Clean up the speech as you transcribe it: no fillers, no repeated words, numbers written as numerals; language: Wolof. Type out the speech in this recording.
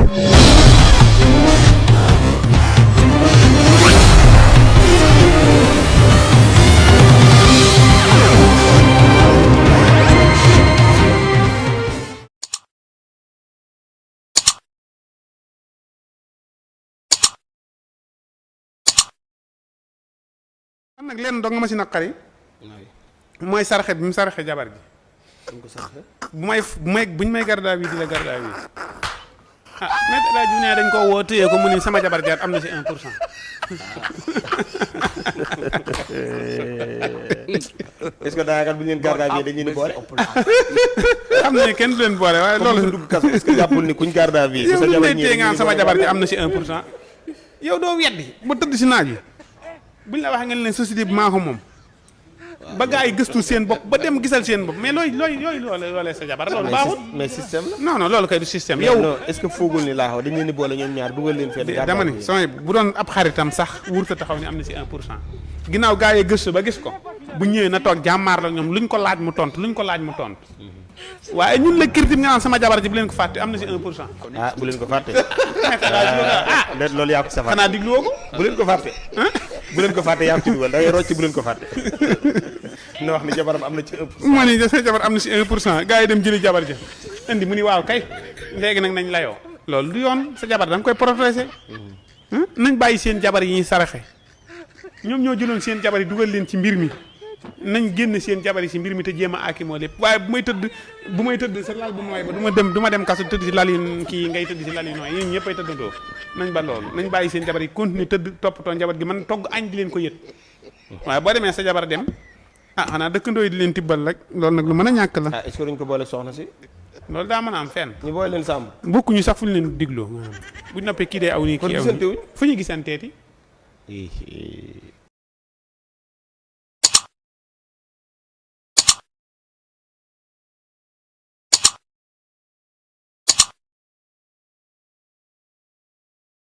nag leen dong nga ma si naqari mooy sarxe bi mu sarxe jabar ji buñ may gardaa bi di la gardaa bi maître El Hadji ne dañ ko woo téye ko mu ni sama jabar jaar am na si 1 pour cent est-ce que daa yaakaar bu ñu leen gardaa bi dañuy ni boole xam ne kenn du leen boole waaye loolu dugg kaso est-ce que jàppul ni kuñ gardaa bi yow lu lay téye nga sama jabar ji am na si 1 pour cent yow doo weddi ba tëdd si naaj wi buñ la waxee ngeen leen société bi maa ko moom ba gaa yi gëstu seen bopp ba dem gisal seen bopp mais loolee sa jabar loolu baaxul mais système la non loolu kay du système yow non est-ce que foogul ni laa xaw dañ leen di boole ñoom ñaar dugal leen fenn dama ni sama bu doon ab xaritam sax wurta taxaw ni am na si 1 pour cent ginnaaw gaa yi gëstu ba gis ko bu ñëwee na toog jàmmaar la ñoom luñ ko laaj mu tontu waaye ñun la kirtim nga naan sama jabar ji bu leen ko fàtte am na si 1 pour cent bu leen ko fàtte loolu yaa ko sa xanaa digluwoo ko bu leen ko fàtte bu leen ko fàtte yaa ko ci dugal da ngay rocc bu leen ko fàtte na wax ni jabaram am na ci 1 pour cent ma ni sa jabar am na si 1 pour cent gaa yi dem jëli jabar ja indi mu ni waaw kay léegi nag nañ layoo loolu du yoon sa jabar da nga koy protéger nañ bàyyi seen jabar yi ñuy saraxe ñoom ñoo jëloon seen jabar yi dugal leen ci mbir mi nañ génn seen jabar yi si mbir mi te jéem a aakimoo lépp waaye bu may tëdd sa lal bu nooy ba du ma dem kaso tëdd si lal yi kii ngay tëdd si lal yi nooy yéen ñëppay tëddandoo nañ ba loolu nañ bàyyi seen jabar yi continuer tëdd toppatoo njabar gi man togg añ di leen ko yët waaye boo demee sa jabar dem xanaa dëkkandoo yi di leen tibbal rek loolu nag lu mën a ñàkk la est-ce que duñ ko boole soxna si loolu daa mën a am fenn ñu boole leen sàmm bokkuñu sax fu ñu leen digloo bu noppee kii dee aw nii kii aw nii fu ñu gisanteeti